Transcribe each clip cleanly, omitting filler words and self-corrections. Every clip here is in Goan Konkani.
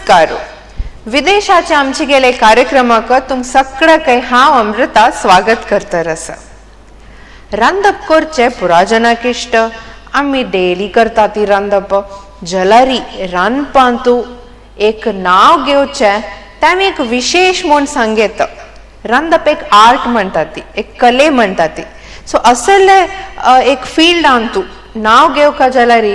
नमस्कार. विदेशाच्या आमचे गेले कार्यक्रमाक तुम सगळ्याकय हांव अमृता स्वागत करतर आसा. रांदप करचें पुराजनाक इश्ट, आमी डेली करता ती रांदप. जलारी रांदपांतू एक नांव घेवचें तें आमी एक विशेश म्हूण सांगयता. रांदप एक आर्ट म्हणटा ती, एक कले म्हणटा ती. सो असले एक फिल्डान तूं नांव घेवका जाल्यार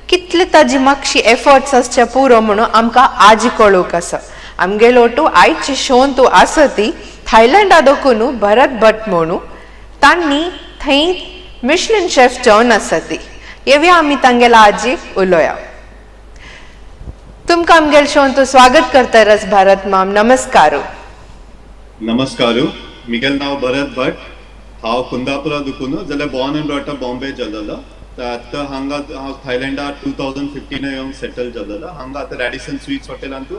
कितले ताजी मातशी एफर्ट्स आसचे पुरो म्हणून आमकां आजी कळूंक आसा. आमगेलो टू आयची शोन तूं आसा ती थायलंडा दोकून भरत भट म्हणू तांणी थंय मिशलिन शेफ जावन आसा ती. येवया आमी तांगेला आजी उलोया. तुमकां आमगेल शोन तूं स्वागत करता रस भारत माम, नमस्कार. नमस्कार, मिगेल नांव भरत भट. हांव कुंदापुरा दुकून जाल्यार born and brought up Bombay जालेलो. तर आतां हांगा हांव थायलंडा 2015 येवन सेटल जालेलो. हांगा आतां रॅडिसन स्वीट्स हॉटेलांतू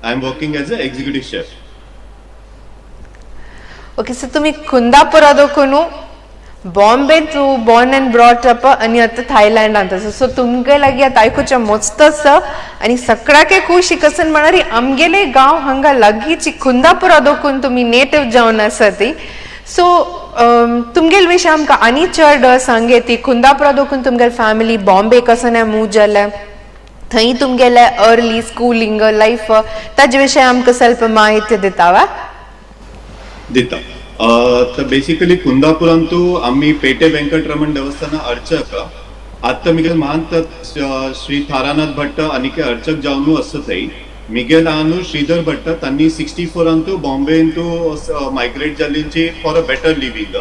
I am working as a executive chef. Okay, so तुम्ही कुंदापुरा दोकून बॉम्बे तू बॉर्न अँड ब्रॉट अप आनी आतां थायलंडांत आसा. सो तुमगे लागीं आतां आयकुचें मस्त आसा आनी सगळ्याके खूश कसन म्हळ्यार आमगेले गांव हांगा लागींची कुंदापुरा दोकून तुमी नेटिव्ह जावन आसा ती. सो तुमगेल विशय आमकां आनी चड सांगे ती. कुंदापुरा दोकून तुमगेले फॅमिली बॉम्बे कसन मूव जालें, थंय तुमगेले अर्ली स्कुलींग लायफ, ताजे विशय आमकां स्वल्प माहिती दिता वा? दिता. तर बेसिकली कुंदापुरांतू आम्ही पेटे व्यंकटरमण देवस्थान अर्चक. आत्ता मिगेल महंत श्री थारानाथ भट्ट आनी अर्चक जावन आसा थंय. मिगेल आनु श्रीधर भट्ट तांणी 64आंतू बॉम्बेंतू मायग्रेट जाल्लींची फॉर अ बेटर लिव्हिंग.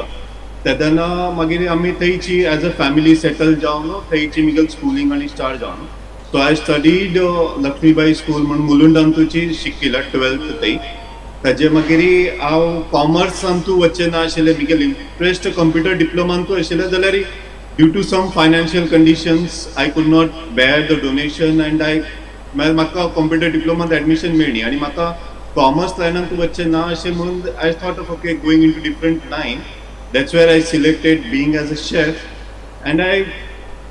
तेन्ना मागीर आमी थंयची एज अ फॅमिली सेटल जावन थंयची मिगेल स्कुलींग आनी स्टार्ट जावन. So I studied Lakshmibai school म्हणून मुलुंडांतूची शिकिला 12th थंय. ताजे मागीर हांव कॉमर्सांतू वचचें ना आशिल्लें. मिगेल इंट्रस्ट कंप्युटर डिप्लोमांतू आशिल्लें, जाल्यार due to some financial conditions I could not bear the donation and I म्हाका कंप्युटर डिप्लोमांत एडमिशन मेळ्ळी आनी म्हाका कॉमर्स लायनांत वचचें ना अशें म्हणून I thought of, okay, going into different line. That's where I selected being as a chef and I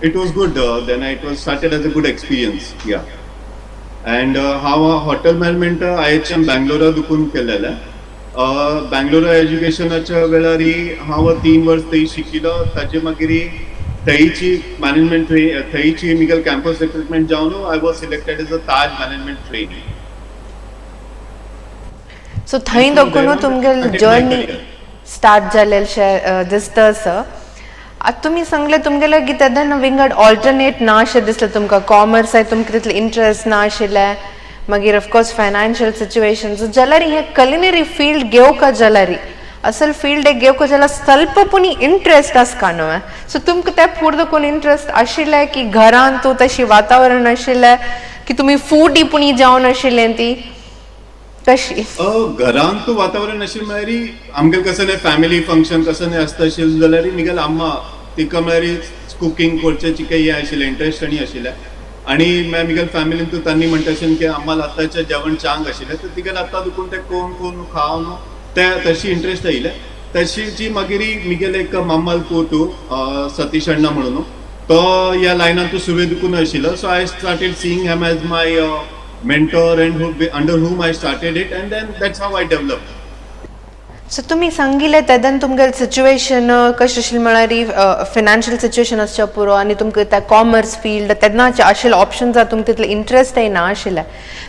it was good. Then it was started as a good experience, yeah. And हांव हॉटेल मॅनेजमेंट IHM बँगलोरा दुकून केलेलें. बँगलोरा एज्युकेशनाच्या वेळार हांव 3 वर्स थंय शिकिलो. ताजे मागीर थंयची मॅनेजमेंट, थंयची मिगेल कॅम्पस रिक्रुटमेंट जावन I was selected as a Taj management trainee. So थंय दोकून तुमगेल जर्नी स्टार्ट जालेशें दिसता आसा. आतां तुमी सांगलें तुमगेले की तेन्ना विंगड ऑल्टरनेट ना अशें दिसलें तुमकां. कॉमर्स तुमकां तितलें इंट्रस्ट ना आशिल्लें, मागीर ऑफकोर्स फायनान्शियल सिच्युएशन. जाल्यार हें कलिनरी फील्ड घेवका जाल्यार, असल फील्ड एक घेवका जाल्यार स्वल्प पुणी इंट्रस्ट आसका न्हू. सो तुमकां तें फूड दोकून इंट्रस्ट आशिल्लें की घरांत तूं तशी वातावरण आशिल्लें की तुमी फूड पुणी जावन आशिल्लें ती कशी? घरांत वातावरण आशिल्लें म्हळ्यार आमगेलें कसं न्ही फॅमिली फंक्शन कसं न्ही आसता आशिल्लें जाल्यार मिगेल अम्मा तिका म्हळ्यार कुकींग करचें चिके हें आशिल्लें, इंट्रस्ट आनी आशिल्लें. आनी मागीर मिगेल फॅमिलीन तूं तांणी म्हणटा अशें की अम्माल आतांचें जेवण चांग आशिल्लें, तर तिगेलें आतां दुकून तें कोण कोण खावन तें तशी इंट्रस्ट आयिल्लें. तशीची मागीर मिगेल एक मामाल पूत सतीश अण्णा म्हणून, तो ह्या लायनान सुरवे दुकून आशिल्लो. So I started seeing him as my mentor and under whom I started it, and then that's how I developed. So तुमी सांगिल्लें तेन्ना तुमगेलें सिच्युएशन कशें आशिल्लें म्हळ्यार फिनान्शियल सिच्युएशन आसचें पुरो आनी तुमकां तें कॉमर्स फील्ड तेन्नाचे आशिल्ले ऑप्शन्स तुमकां तितले इंट्रस्टय ना आशिल्लें.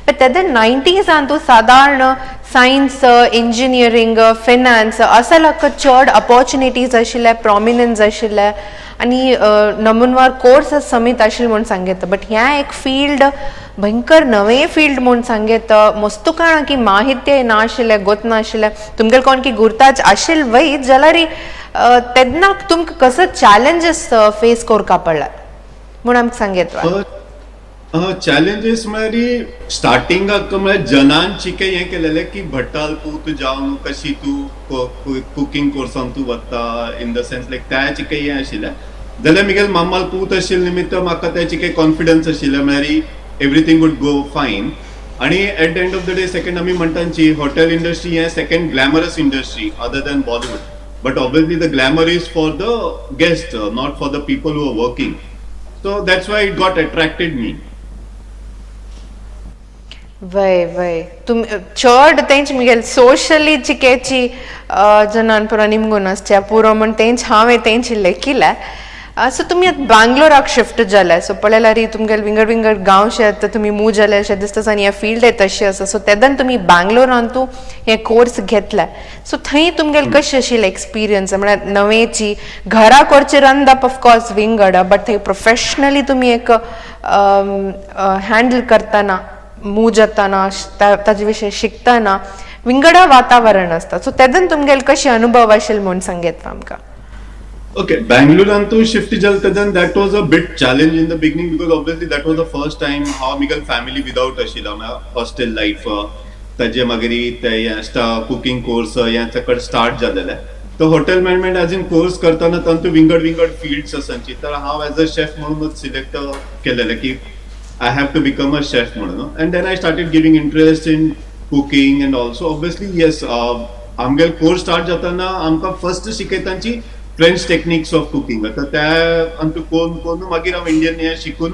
बट तेन्ना 90s तूं सादारण सायन्स, इंजिनियरींग, फिनान्स असल्या चड ऑपॉर्च्युनिटीज आशिल्ले, प्रॉमिनन्स आशिल्ले आनी नमुनवार कोर्सेस समेत आशिल्ले म्हूण सांगता. बट ह्यां एक फील्ड भयंकर नवें फील्ड म्हूण सांगता, मस्तू काळां की माहिती ना आशिल्लें, गोत ना आशिल्लें. तुमगेले कोण की गुर्ताज आशिल्ले वय जाल्यार तेन्ना तुमकां कसो चॅलेंजीस फेस करपा पडला म्हूण आमकां सांगेत. चॅलेंजीस म्हळ्यार स्टार्टिंगाक म्हळ्यार जनान चिके हें केलेलें की भट्टाल पूत जावन कशी तूं कुकींग कोर्सान तूं वता, इन the sense लायक त्या चिके हें आशिल्लें. जाल्यार मिगेल मामाल पूत आशिल्ले निमित्त म्हाका त्या चिके कॉन्फिडन्स आशिल्लें, म्हळ्यार एवरीथींग वूड गो फायन. आणि at the end of the day, second आमी म्हणटांची हॉटेल इंडस्ट्री हें second glamorous industry other than Bollywood, but obviously the glamour is for the guest, not for the people who are working. So that's why it got attracted me. वय वय, तुमी चड तेंच मुगेल सोशली चिकेची जनान पुरो निमगून आसच्या पुरो म्हण तेंच हांवें तेंच लेखिलें. सो तुमी आतां बांगलोराक शिफ्ट जाले. सो पळयल्यार तुमगेले विंगड विंगड गांवशे आतां तुमी मूव जाले अशें दिसता आनी हें फिल्ड तशें आसा. सो तेदन तुमी बांगलोरांतू हें कोर्स घेतलें, सो थंय तुमगेले कशें आशिल्लें एक्सपिरियन्स? म्हळ्यार नवेची घरा करचें रांदप ऑफकोर्स विंगड, बट थंय प्रोफेशनली तुमी एक हँडल करतना, मूव जाताना, ताजे विशय शिकतना विंगड वातावरण आसता. सो तेदन तुमगेले कशें अनुभव आशिल्ले म्हूण सांगेत आमकां. Okay, Bangalore to shift जाल then that was a bit challenge in the beginning, because obviously that was the first time हांव मिगल family without आशिल्लो, हॉस्टेल लायफ. ताजे मागीर ते कुकिंग कोर्स हें सकट स्टार्ट जालेलें. तो hotel management as in course करतना तातूंत विंगड विंगड फिल्ड्स आसाची. तर हांव एज अ शेफ म्हणूनच सिलेक्ट केलेलें की I have to become a chef म्हणून, and then I started giving interest in cooking. And also obviously, yes, आमगेले कोर्स स्टार्ट जाताना आमकां फर्स्ट शिकयतांची फ्रेंच टेक्निक्स ऑफ कुकिंग. आतां त्या अंतू कोन कोन मागीर हांव इंडियन हें शिकून,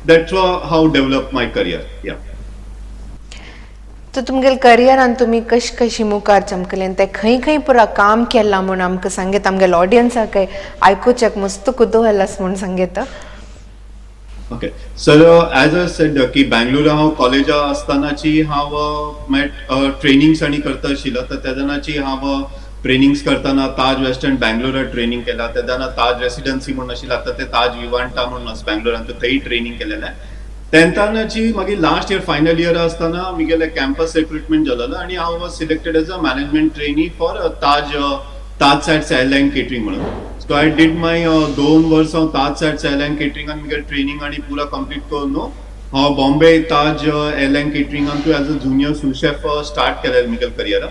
that's how develop my career, yeah. तर तुमगेले करियरान तुमी कशी कशी मुखार चमकले आनी ते खंय खंय पुरा काम केलां म्हूण आमकां सांगेत. आमगेले ऑडियन्साक आयकुच्याक मस्त कुतूहल आसा म्हूण सांगेत. Okay sir, as I said की बँगलोर हांव कॉलेजा आसतनाची हांव ट्रेनिंग्स आनी करता आशिल्लो. तर तेदनाची हांव ट्रेनिंग्स करतना ताज वेस्ट एंड बँगलोरात ट्रेनिंग केला. तेदना ताज रेसिडेन्सी म्हणून आशिल्लें, आतां ते ताज विवांटा म्हणून आसा बँगलोरान, थंय ट्रेनिंग केलेलें. तेन्नाची मागीर लास्ट इयर, फायनल इयर आसतना म्हगेलें कॅम्पस रिक्रुटमेंट जालेलो आनी हांव was selected as a management trainee for Taj SATS airline catering म्हणून. सो I did my 2 वर्स हांव ताज सॅट्स एअरलायन केटरिंगान म्हगेलें ट्रेनिंग आनी पुरा कंप्लीट करून हांव बॉम्बे ताज एअरलायन केटरिंगान तूं as a junior sous chef start केलेलें म्हगेलें करियर.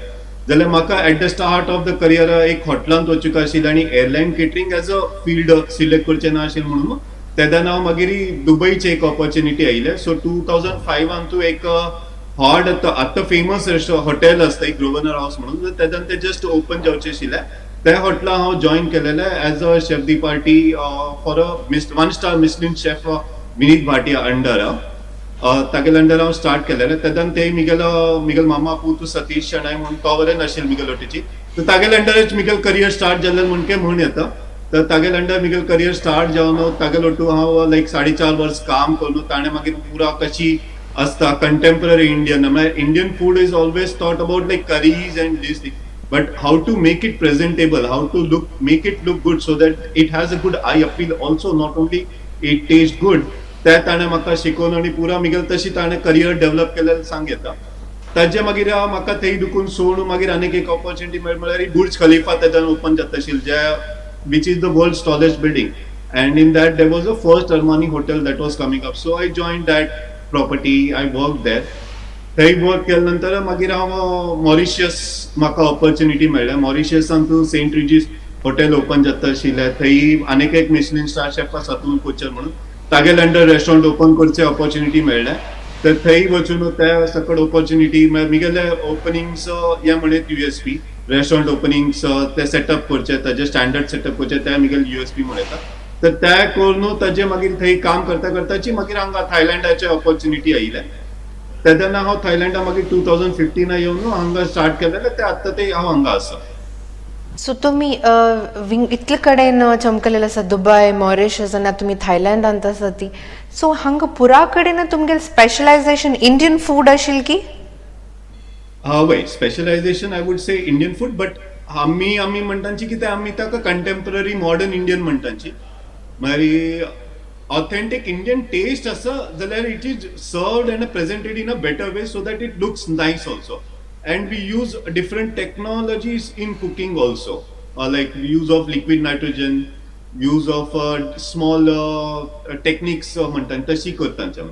जाल्यार म्हाका at the start of the career एक हॉटेलांत वचूंक आशिल्लें आनी airline catering as a field select करचें ना आशिल्लें म्हणून तेन्ना हांव मागीर दुबयचे एक ऑपॉर्च्युनिटी आयिल्लें. सो 2005 तूं एक हॉट आतां फेमस हॉटेल आसता एक ग्रोवनर हावस म्हणून, तेन्ना ते जस्ट ओपन जावचें आशिल्लें. त्या हॉटेला हांव जॉयन केलेलें as a chef de partie for a one star Michelin chef Vineet Bhatia under. तागेले अंडर हांव स्टार्ट केलेलें. तेन्ना ते मिगेलो मिगेल मामा पूत सतीश शणै म्हणून, तो बरें नाशिल्लें मिगेल वटेची, तर तागेले अंडरच मिगेल करियर स्टार्ट जाल्लें म्हणके म्हूण येता. तर तागेले अंडर मिगेल करियर स्टार्ट जावन तागेले ओटू हांव लायक 4.5 वर्स काम करून ताणें मागीर पुरा कशी आसता कंटेम्पररी इंडियन, म्हळ्यार Indian food is always thought about like curries and this thing, but how to make it presentable, how to look make it look good so that it has a good eye appeal also, not only it taste good, ते ताणें म्हाका शिकोवन आनी पुरा मिगेल तशी ताणें करियर डेव्हलप केलें सांग येता. ताजे मागीर म्हाका थंय दुखून सोडून मागीर आनीक एक ऑपॉर्च्युनिटी मेळ, म्हळ्यार बुर्ज खलिफा तेन्ना ओपन जाता आशिल्लें, जे which is the world tallest building, and in that there was a first Armani hotel that was coming up. So I join that property, I work there. थंय वर्क केल्या नंतर मागीर हांव मॉरिशियस म्हाका ऑपॉर्च्युनिटी मेळ्ळें. मॉरिशियसान तूं सेंट रिजीस हॉटेल ओपन जाता आशिल्लें. थंय आनीक एक मिशलिन स्टार शेफ आसा अतुल कोचर म्हणून, तागेले अंडर रेस्टॉरंट ओपन करचे ऑपॉर्च्युनिटी मेळ्ळें. तर थंय वचून त्या सकट ऑपॉर्च्युनिटी मिगेले ओपनिंग्स हे म्हणत युएसपी रेस्टॉरंट ओपनिंग्स ते सेटअप करचे, ताजे स्टँडर्ड सेटअप करचे, ते मिगेले युएसपी म्हणटा. तर त्या करून ताजे मागीर थंय काम करता करताची मागीर हांगा थायलंडाचे ऑपॉर्च्युनिटी आयिल्लें. तेन्ना हांव थायलंडा मागीर 2015 येवन हांगा स्टार्ट केलेलें. ते आत्तां ते हांव हांगा आसा. सो तुमी इतले कडेन चमकलेले आसा, दुबय, मॉरिशस आनी आतां तुमी थायलंडांत आसा ती. सो हांगा पुरा कडेन तुमगेलें स्पेशलायझेशन इंडियन फूड आशिल्लें की? हय, specialization I would say Indian food, but आमी म्हणटांची कितें, आमी ताका कंटेम्पररी मॉडर्न इंडियन म्हणटांची. मागीर ऑथेंटीक इंडियन टेस्ट आसा जाल्यार it is served and presented in a better way so that it looks nice also, and we use different technologies in cooking also, like use of liquid nitrogen, use of small techniques म्हणटा तशी करता आमी.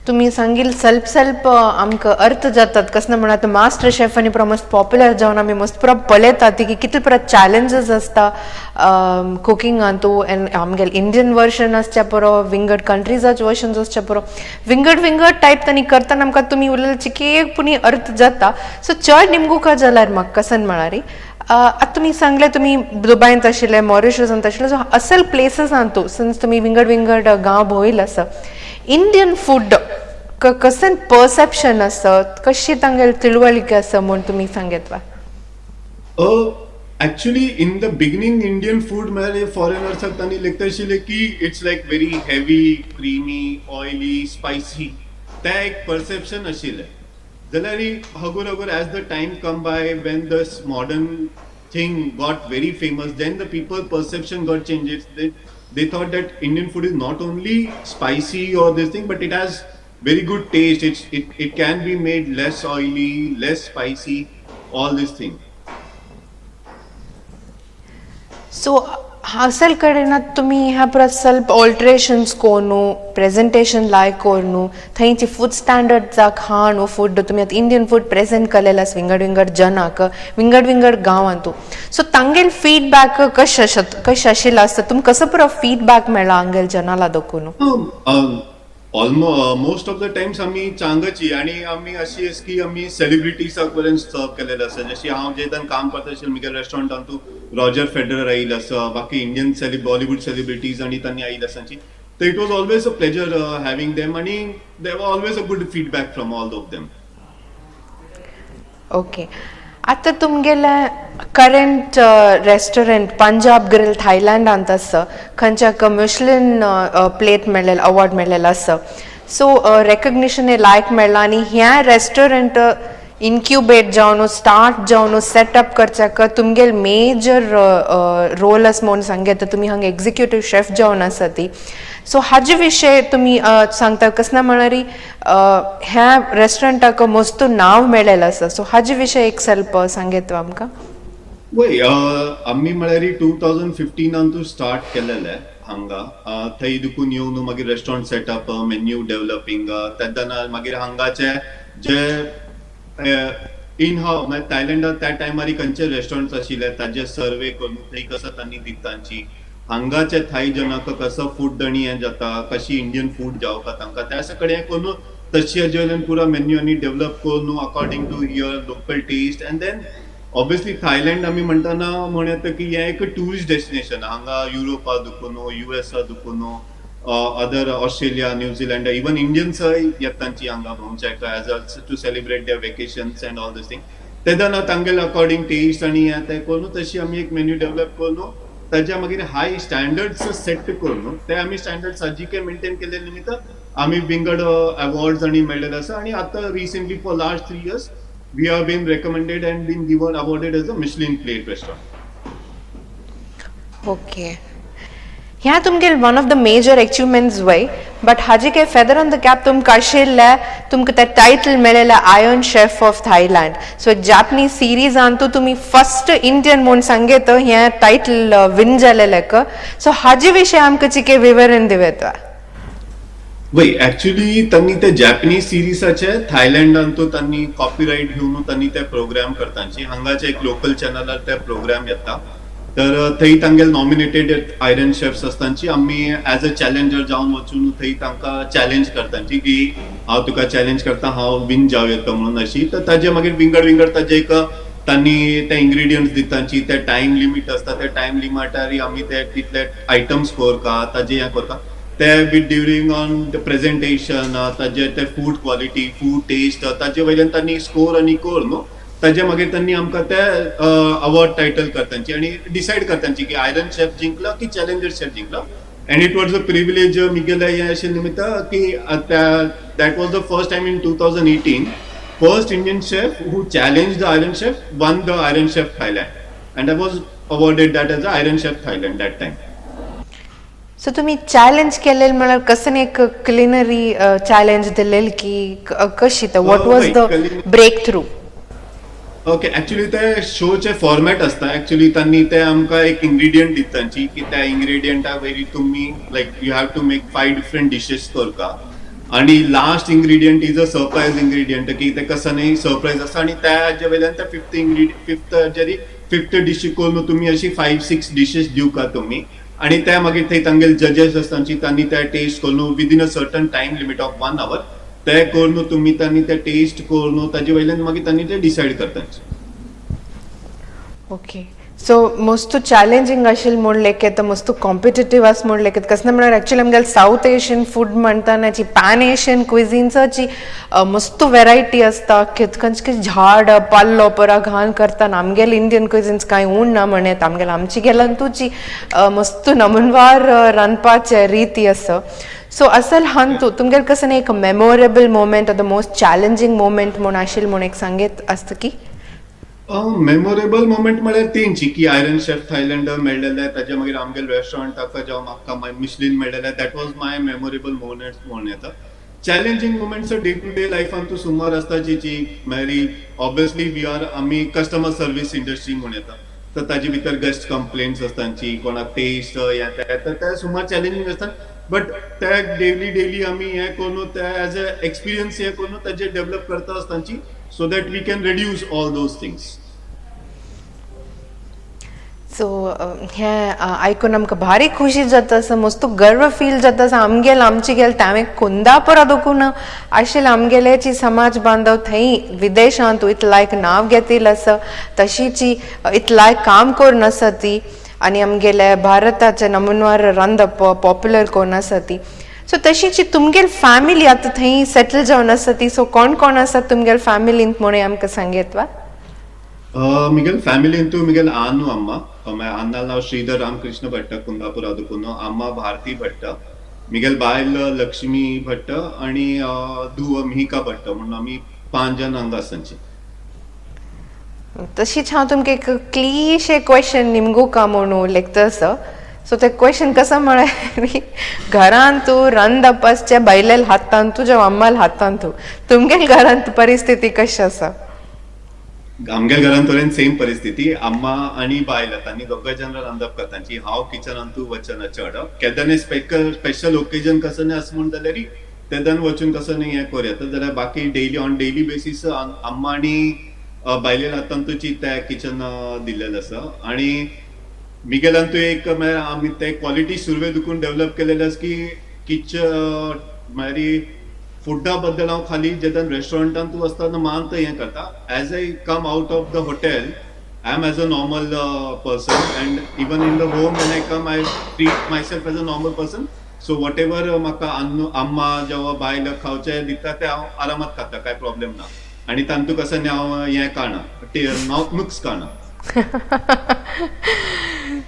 तुमी सांगील सल्प सल्प आमकां अर्थ जातात. कसं म्हणा, आतां मास्टर शेफ आनी पुरो मस्त पॉप्युलर जावन आमी मस्त पुरो पळयतात की कितले पुरो चॅलेंजीस आसता कुकिंगांतू. एंड आमगेले इंडियन वर्जन आसच्या पुरो, विंगड कंट्रीजाचे वर्जन्स आसच्या पुरो, विंगड विंगड टायप तांणी करतना आमकां तुमी उलयले की एक पुणी अर्थ जाता. सो चड निमगुका जाल्यार म्हाका कसन म्हळ्यार आतां तुमी सांगले तुमी दुबायंत आशिल्ले, मॉरिशसांत आशिल्ले, सो असल प्लेसीसांतू, सिन्स तुमी विंगड विंगड गांव भोंविल्ले आसा, इंडियन फूड कसन परसेप्शन आसा, कशी तांगेले तिळवळिके आसा म्हूण तुमी सांगत वा? Actually, in the beginning, Indian food म्हळ्यार फॉरेनर्साक तांणी लेखता आशिल्लें की it's like very heavy, creamy, oily, spicy. तें एक परसेप्शन आशिल्लें. जाल्यार हगूर हगूर as the time come by, when the modern thing got very famous, then the people perception got changes. They thought that Indian food is not only spicy or this thing, but it has very good taste. It can be made less oily, less spicy, all this thing. So असल कडेन तुमी ह्या परत स्वल्प ऑल्ट्रेशन्स कोरून, प्रेजेंटेशन लायक कोरून, थंयची फूड स्टँडर्ड खाण फूड तुमी आतां इंडियन फूड प्रेजेंट केलेलं आसा विंगड विंगड जनाक विंगड विंगड गांवांतू, सो तांगेल फीडबॅक कशें कशें आशिल्लो आसता? तुमकां कसो पुरो फीडबॅक मेळ्ळा हांगेल जनाला दोकून? Almost most of the times आमी चांगची आणि आमी अशी आस की आमी सेलिब्रिटीसाक पर्यंत सर्व केलेले आसा. जशी हांव जेदान काम करता आशिल्लो म्हगे रेस्टॉरंटान तूं रॉजर फेडरर आयिल्लो आसा, बाकी इंडियन बॉलिवूड सेलिब्रिटीज आनी तांणी आयिल्ले आसा. तर it was always a pleasure having them आनी there were always a good feedback from all of them. Okay, आतां तुमगेले करंट रेस्टॉरंट पंजाब ग्रिल थायलंडांत आसा, खंयच्या मिशलिन प्लेट मेळ्ळेलो, अवॉर्ड मेळ्ळेलो आसा. सो रेकग्निशन हे लायक मेळ्ळा आनी ह्या रेस्टॉरंट इन्क्युबेट जावन, स्टार्ट जावन, सेटअप करच्याक तुमगेल मेजर रोल आसा म्हणून सांगता. तुमी हांगा एक्झिक्युटीव शेफ जावन आसा ती. सो हाजे विशय तुमी सांगता कसना? म्हळ्यार ह्या रेस्टॉरंटाक मस्त नांव मेळ्ळेलें आसा, सो हाजे विशय एक स्वल्प सांगेत आमकां. वय, आमी म्हळ्यार 2015आन तूं स्टार्ट केलेलें हांगा. थंय दुकून येवन मागीर रेस्टॉरंट सेटअप, मेन्यू डेव्हलपींग, तेन्ना मागीर हांगाचे जे इन हाव म्हळ्यार थायलंडात त्या टायमार खंयचे रेस्टॉरंट्स आशिल्ले ताजे सर्वे करून थंय कसो तांणी दितांची, हांगाचे थाय जनाक कसो फूड आनी हें जाता, कशी इंडियन फूड जावका तांकां, त्या सगळें हें करून तशी हाजे वयल्यान पुरो मेन्यू आनी डेव्हलप करून according to your local taste. And then obviously Thailand आमी म्हणटाना म्हण येता की हें एक ट्युरिस्ट डेस्टिनेशन. हांगा युरोपा दुखून, युएसा दुखून, other Australia, New Zealand, even इंडियन्सय येतांची हांगा भोंवच्याक as a to celebrate their vacations and all these thing. तेन्ना तांगेले अकॉर्डिंग टेस्ट आनी हें तें करून तशी आमी एक मेन्यू डेव्हलप करून ताच्या मागीर हाय स्टँडर्ड्स सेट करून ते आमी स्टँडर्ड्स आजीकय मेंटेन केल्ले निमित्त आमी विंगड अवॉर्ड्स आनी मेळ्ळेले आसा. आनी आतां recently, for last 3 years, we have been recommended and been given awarded as a Michelin Plate restaurant. Okay, ह्या तुमगेल one of the major achievements वय, बट हाजे काय फेदर ऑन the cap तुमकां आशिल्लें, तुमकां ते टायटल मेळ्ळेलें iron chef of Thailand. So एक जॅपनीज सिरीजान तूं तुमी फर्स्ट इंडियन म्हूण सांगेत हें टायटल विन जालेलें. सो हाजे विशय आमकां चिके विवरण दिवेत. वय, ऍक्च्युली त्यांनी ते जॅपनीज सिरीजाचे थायलंडान तो त्यांनी कॉपीरायट घेवन त्यांनी ते प्रोग्राम करतांची. हांगाचे एक लोकल चॅनलार ते प्रोग्राम येता, तर थंय तांगेले नॉमिनेटेड आयरन शेफ्स आसतांची. आमी एज अ चॅलेंजर जावन वचून थंय तांकां चॅलेंज करतांची की हांव तुका चॅलेंज करता, हांव विन जावं येता म्हणून अशी. तर ताजे मागीर विंगड विंगड ताजे एक तांणी ते इंग्रेडियंट्स दितांची, ते टायम लिमीट आसता, त्या टायम लिमिटार आमी ते तितले आयटम्स करता, ताजे हें करता, ते with during on the presentation, ताजे ते फूड क्वॉलिटी, फूड टेस्ट, ताजे वयल्यान तांणी स्कोर आनी कर न्हू, ताजे मागीर तांणी आमकां ते अवॉर्ड टायटल करतांची आनी डिसायड करतांची की आयरन शेफ जिंकलो की चॅलेंजर शेफ जिंकलो. And it was a privilege मिगेले हें अशें निमित्त की that was the first time in 2018, first Indian chef who challenged the Iron Chef won the Iron Chef Thailand, and I was awarded that as the Iron Chef Thailand that time. So तुमी चॅलेंज केलेलं म्हळ्यार कसं एक क्युलिनरी चॅलेंज दिलेल की कशी तर what was वय, the break through? Okay, actually ते शोचे फॉर्मॅट असता. ऍक्च्युली त्यांनी ते आमकां एक इंग्रेडियंट दितांची की त्या इंग्रेडियंटा वयरी तुमी like you have to make five different dishes करता आणि last ingredient is a surprise ingredient की ते कसं न्ही सरप्रायज आसा. आणि त्या हाजे वयल्यान त्या फिफ्थ इंग्रेडियंट, फिफ्थ जरी फिफ्थ डिश करून तुमी अशी फायव सिक्स डिशेस दिवका तुमी. आणि त्या मागीर थंय तांगेले जजेस आसता, तांणी ते टेस्ट करून within a certain time limit of one hour ते करून तुमी तांणी ते टेस्ट करून ताजे वयल्यान मागीर तांणी ते डिसायड करता. ओके. सो मस्तू चॅलेंजींग आशिल्लें म्हूण लेगीत, मस्तू कॉम्पिटिटीव आसा म्हूण लेगीत. कसलें म्हळ्यार एक्चुअली आमगेले सावथ एशियन फूड म्हणटनाची पॅन एशियन क्विझिन्साची मस्तू वेरायटी आसता. कितकंच कितें झाड पाल्लो परा घालून करता. आमगेले इंडियन क्विझिन्स कांय उण ना म्हणत, आमगेले आमची गेल्यान तुजी मस्तू नमुनवार रांदपाचे रिती आसा. सो असल हांतू तुमगेले कसं एक memorable moment, the most challenging moment म्हूण आशिल्लें म्हूण एक सांगीत आसता की? मेमोरेबल मोमेंट म्हळ्यार तेंची की आयरन शेफ थायलंड मेळ्ळेले, ताच्या मागीर आमगेले रेस्टॉरंट ताका जेव्हा म्हाका मिशलिन मेळ्ळेले, that was my memorable moment म्हणून येता. Challenging moments day to day लायफान तूं सुमार आसता जी जी म्हळ्यार ऑब्वियसली we are आमी कस्टमर सर्वीस इंडस्ट्री म्हूण येता, तर ताजे भितर गेस्ट कंप्लेंट्स आसताची, कोणाक टेस्ट हें तें, तर ते सुमार चॅलेंजींग आसता. बट ते डेली डेली आमी हें करून, ते एज अ एक्सपिरियन्स हें करून ताजे डेव्हलप करता आसताची, so that we can reduce all those things. So हें आयकून आमकां भारी खुशी जाता आसा, मस्त गर्व फील जाता आसा. आमगेल आमची गेल तांवें कुंदापुरा दुखून आशिल्ले आमगेल्याची समाज बांधव थंय विदेशांत इतलायक नांव घेतिल्लें आसा, तशीची इतलायक काम करून आसा ती आनी आमगेले भारताचे नमुनवार रांदप पॉप्युलर करून आसा ती. सो तशीची तुमगेल फॅमिली आतां थंय सेटल जावन आसा ती. सो कोण कोण आसा तुमगेल फॅमिलींत म्हणून आमकां सांगेत वा? मिगेल फ्यामिलींतू मिगेल आनु अम्मा, अन्नाल नांव श्रीधर रामकृष्ण भट्ट, कुंदापुरा दुकुनो, अम्मा भारती भट्ट, मिगेल बायल लक्ष्मी भट्ट आणि धुव मिहिका भट्ट म्हणून आमी 5 जण हांगा आसांची. तशीच हांव तुमकां एक क्लिशे क्वेश्चन निमगुका म्हणून लेखता आसा. सो ते क्वेश्चन कसं म्हळ्यार, घरांत तूं रांदप आसचे बायलेल हातान तूं जेव अम्माल हातान तूं, तुमगेल घरांत परिस्थिती कशी आसा? आमगेल घरान तरेन सेम परिस्थिती. अम्मा आणि बायल तांणी दोगांय जाण रांदप करताची. हांव किचनांतू वचना चड. केदने स्पेशल ओकेजन कसं न्ही आसा म्हण जाल्यार तेदन वचून कसं न्ही हें करूं येता, जाल्यार बाकी डेली ऑन डेली बेसीस अम्मा आनी बायलेन हातांतूची त्या किचन दिल्लेलें आसा. आणि मिगेलान तूं एक म्हळ्यार आमी ते क्वॉलिटी सुरवे दुखून डेव्हलप केलेले आसा की किचन म्हळ्यार फुडा बद्दल हांव खाली जेन्ना रेस्टॉरंटान तूं वचता मानत हें करता. As I come out of the hotel, I am as a normal person, and even in the home when I come, I treat myself as a normal person. So whatever म्हाका अम्मा जेव्हा बायल खावचें दिता तें हांव आरामात खाता, कांय प्रॉब्लेम ना. आनी तांतूं कसं न्ही हांव हें काडना, नुक्स काडना.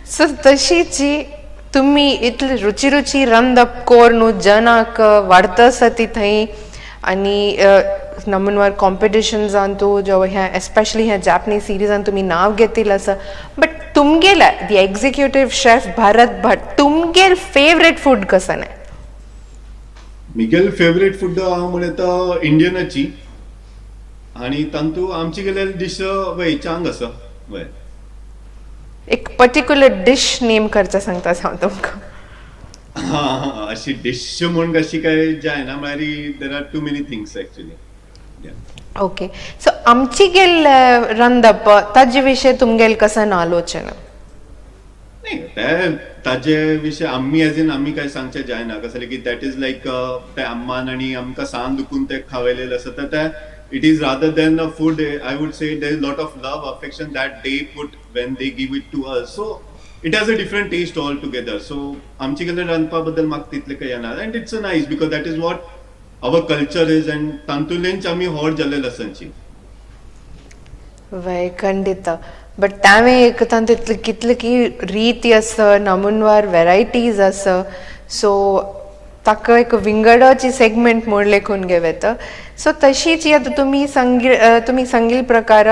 सो तशीची तुमी इतली रुची रुची रांदप करून जनाक वाडत आसा ती थंय आनी नमुनवार कॉम्पिटिशन्सान तूं जेव ह्या एस्पेशली ह्या जॅपनीज सिरिजान तुमी नांव घेतिल्लें आसा. बट तुमगेले the executive chef Bharat Bhat, तुमगेल फेवरेट फूड कसं? मिगेल फेवरेट फूड हांव म्हणटा इंडियनाची आनी तांतू आमची गेलेली डीश वय चांग आसा वय. एक पर्टिक्युलर डिश नेम करचें सांगता हांव तुमकां. हा, अशी डिश म्हूण अशी काय जायना, म्हळ्यार there are too many things actually. Okay, so आमची गेल रांदप ताजे विशय तुमगेल कसं आलोचना? नाही, ते ताजे विशय आमी एज इन आमी काय सांगचे जायना, कसं की that is like ते अम्मान आनी आमकां सान दुखून ते खावयलेले आसा. तर ते it is rather than a food, I would say there is lot of love, affection that they put when they give it to us, so it has a different taste altogether. So आमचे कडेन रांदपा बद्दल म्हाका तितलें काय येना, and it's a nice because that is what our culture is and तातूंतल्यानच आमी व्हड जाल्ले आसांची. वय, खंडित. बट तांवें एक तांतूतले कितले की रीती आसा, नमुनवार वेरायटीज आसा, सो ताका एक विंगडाची सेगमेंट म्हूण लेखून घेवं येता. सो तशीच आतां तुमी सांगिल्ले प्रकार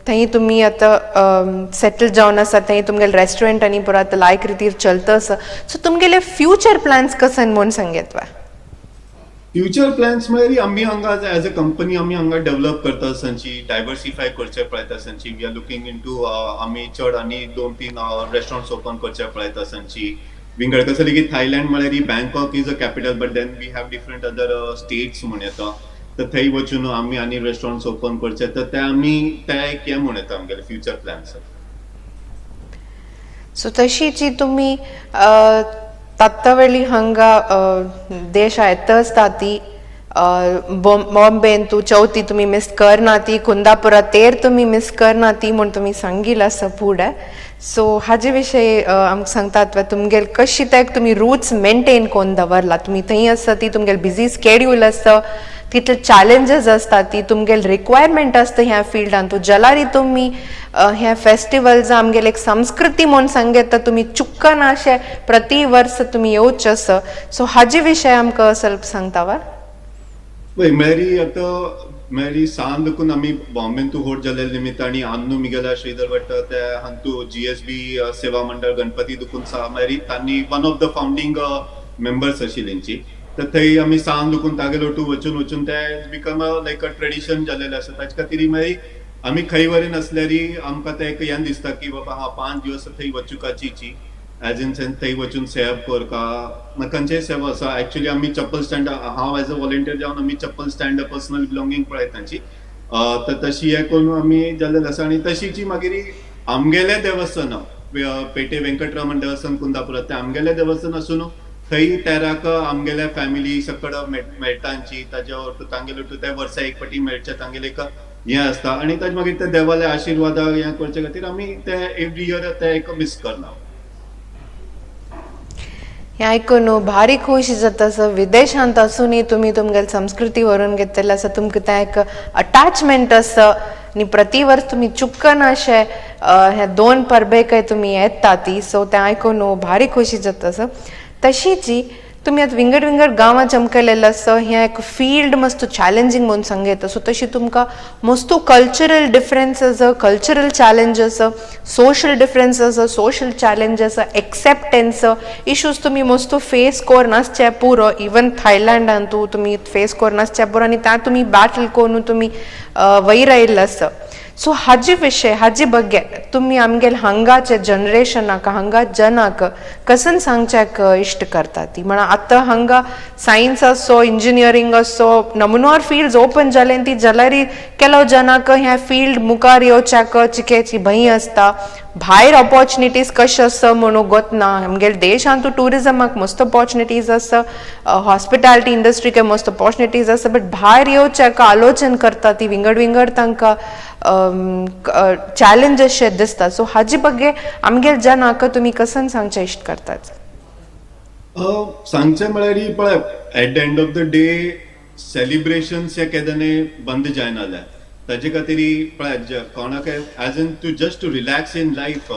थंय तुमी आतां सेटल जावन आसा, थंय तुमगेले रेस्टॉरंट आनी पुरो आतां लायक रितीर चलता आसा. सो तुमगेले फ्युचर प्लॅन्स कशे म्हूण सांगेत वा? फ्युचर प्लॅन्स म्हळ्यार आमी हांगा एज अ कंपनी आमी हांगा डेव्हलप करता आसांची, डायवर्सिफाय करचे पळयता आसांची. We are looking into आमी चड आनी दोन तीन रेस्टॉरंट्स ओपन करचे पळयता आसांची विंगड. कसं लेगीत थायलंड म्हळ्यार Bangkok is a capital, but then we have different other states म्हण येता, तर थंय वचून आमी आनी रेस्टॉरंट्स ओपन करचे. तर ते आमी ते एक हें म्हण येता आमगेले फ्युचर प्लॅन्स. सो तशीची तुमी तात्तावेली हांगा देशा येता आसता ती बॉम्बेन तूं चवथी तुमी मिस करना ती, कुंदापुरा तेर तुमी मिस करना ती म्हूण तुमी सांगील आसा फुडें. सो हाजे विशयी आमकां सांगतात वा तुमगेल कशी ते तुमी रुट्स मेंटेन करून दवरला, तुमी थंय आसता ती तुमगेल बिजी स्केड्यूल आसता, तितले चॅलेंजीस आसता ती तुमगेल रिक्वायरमेंट आसता ह्या फिल्डान, तूं जाल्यार तुमी ह्या फेस्टिवल्स आमगेले एक संस्कृती म्हूण सांगता तुमी चुकना अशें प्रति वर्स तुमी येवचें आसा. सो हाजे विशय आमकां स्वल्प सांगता वा? पळय मेरी आतां मेरी सान देखून आमी बॉम्बेन तूं होड जाल्ले निमित्त आनी आन्नू मिगेला श्रीधर भट्ट ते हांतू GSB सेवा मंडळ गणपती दुखून सा मेरी तांणी one of the founding members आशिल्ली. तर थंय आमी सान दुखून तागेले ओटू वचून वचून ते become a like a tradition जालेलें आसा. ताचे खातीर मागीर आमी खंय वरी नासल्यारी आमकां तें एक हें दिसता की बाबा हा 5 दिवस थंय वचुकाची एज इन सेन्स थंय वचून सेवा करका खंयचेय सेवा आसा. एक्चुअली आमी चप्पल स्टँड हांव एज अ वॉलंटियर जावन आमी चप्पल स्टँड पर्सनल बिलोंगींग पळयता तांची, तर तशी हें करून आमी जाल्लें आसा. आनी तशीची मागीर आमगेलें देवस्थान पेटे वेंकटरामन देवस्थान कुंदापुरात तें आमगेलें देवस्थान आसून थंय तेराक आमगेल्या फॅमिली सकड मेळटांची ताज्या ओटू तांगेले ओटू ते वर्सा एक फावटी मेळचे तांगेले एक हें आसता आनी ताजे मागीर ते देवाले आशिर्वादा हें करचे खातीर आमी ते एवरी इयर ते एक मिस करना. हें आयकून भारी खोशी जाता सर, विदेशांत आसूनय तुमी तुमगेले संस्कृती व्हरून घेतलें आसा, तुमकां तें एक अटॅचमेंट आसा आनी प्रति वर्स तुमी चुकना अशें ह्या 2 परबेकय तुमी येता ती. सो तें आयकून भारी खोशी जाता सर. तशीच तुमी आतां विंगड विंगड गांवां चमकलेलें आसा, हें एक फिल्ड मस्त चॅलेंजींग म्हणून सांगता. सो तशी तुमकां मस्त cultural differences, cultural challenges, social differences, social challenges, acceptance issues तुमी मस्त फेस करून आसचे पुरो. इवन थायलंडान तूं तुमी फेस करून आसचे पुरो आनी त्या तुमी बॅटल करून तुमी वयर आयिल्ले आसा. सो हाजे विशय हाजे बगे तुमी आमगेले हांगाचे जनरेशनाक हांगा जनाक कसन सांगच्याक इश्ट करता ती म्हणा आतां हांगा सायन्स आसो इंजिनियरींग आसो नमुनोर फिल्ड्स ओपन जाले ती जाल्यार केलो जनाक ह्या फिल्ड मुखार येवच्याक चिकेची भंय आसता, भायर ऑपॉर्च्युनिटीज कशें आसा म्हणून गोतना. आमगेले देशांत ट्युरिजमाक मस्त ऑपॉर्च्युनिटीज आसा, हॉस्पिटॅलिटी इंडस्ट्रीक मस्त ऑपॉर्च्युनिटीज आसा, बट भायर येवच्याक आलोचन करता ती विंगड विंगड तांकां चॅलेंजीस शे दिसता. सो हाजे बगे आमगेले जनाक तुमी कसन सांगचें इश्ट करतात? सांगचें म्हळ्यार पळय at the end of the day celebrations हे केन्नाय बंद जायना जाल्यार ताजे खातीर पळय कोणाक as in to just to relax in life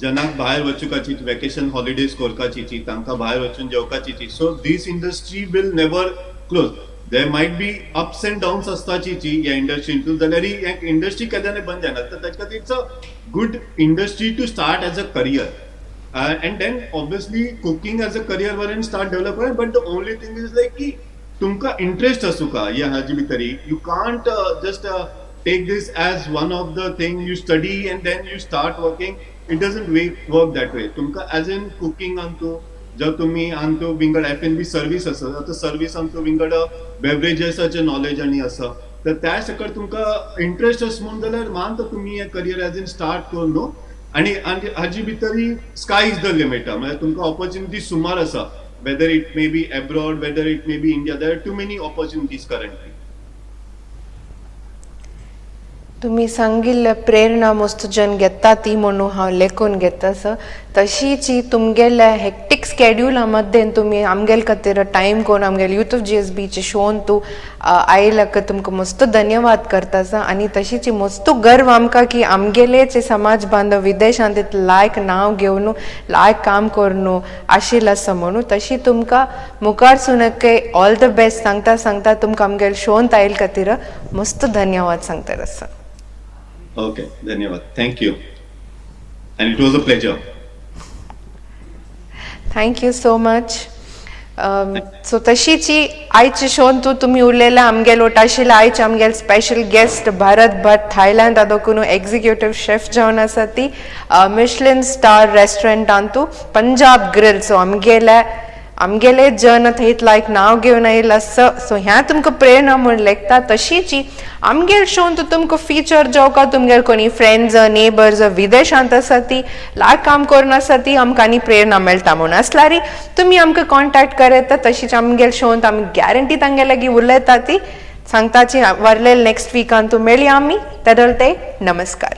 जनाक भायर वचुकाची वेकेशन हॉलिडेज करपाची तांकां भायर वचून जेवपाची. So this industry will never close. There might be ups and downs आसताची ह्या इंडस्ट्रींतून जाल्यार ही इंडस्ट्री केन्नाय बंद जायना. तर ताचे खातीर it's a good industry to start as a career and then obviously cooking as a career Varane start develop. But the only thing is like की तुमकां इंट्रस्ट आसूका ह्या हाजे भितर. You can't just take this as one of the thing you study and then you start working. It doesn't work that way. तुमकां एज इन कुकींग आनी जर तुमी आनी विंगड F&B service आसा आतां सर्वीस आमचो विंगड बेवरेजेसाचें नॉलेज आनी आसा तर त्या सकट तुमकां इंट्रस्ट आसा म्हणून जाल्यार मानता तुमी हें करियर एज इन स्टार्ट करून न्हू. आनी आनी हाजी भितरय स्काय is the limit, म्हळ्यार तुमकां ऑपॉर्च्युनिटी सुमार आसा, whether it may be abroad, whether it may be India, there are too many opportunities currently. तुमी सांगिल्ले प्रेरणा मस्त जन घेता ती म्हणून हांव लेखून घेता सर. तशीच ही तुमगेल्या हेक्टीक स्केड्युला मध्येन तुमी आमगेले खातीर टायम करून आमगेले यूथ ऑफ GSBचे शोन तूं आयला तुमकां मस्त धन्यवाद करता सर. आनी तशीच मस्त गर्व आमकां की आमगेलेच समाज बांधव विदेशांत लायक नांव घेवन लायक काम करून आशिल्लें आसा म्हणून. तशी तुमकां मुखार सुनके ऑल the best सांगता सांगता तुमकां आमगेले शोन आयल खातीर मस्त धन्यवाद सांगता आसा. Okay, धन्यवाद. Thank you. And it was a pleasure. Thank you so much. So तशीच आयचे शोन तूं तुमी उरलेले आमगेलो आशिल्ले आयचे आमगेले special guest Bharat Bhat Thailand आदोकून एग्जिक्युटीव शेफ जावन आसा ती मिशलिन स्टार रेस्टॉरंटांतू पंजाब ग्रिल. सो आमगेले आमगेले जन थंयत लायक नांव घेवन आयिल्लो आसा. सो ह्या तुमकां प्रेरणा म्हूण लेखता. तशीच आमगेर शोन तुमकां फिचर जावका तुमगेर कोणी फ्रेंड्स नेबर्स विदेशांत आसा ती लाग काम करून आसा ती आमकां आनी प्रेरणा मेळटा म्हूण आसल्यार तुमी आमकां कॉन्टेक्ट करता. तशीच आमगेर शोन आमी गॅरंटी तांगे लागीं उलयता ती सांगताची वरलेल नेक्स्ट विकान तूं मेळया आमी. तेदोल ते नमस्कार.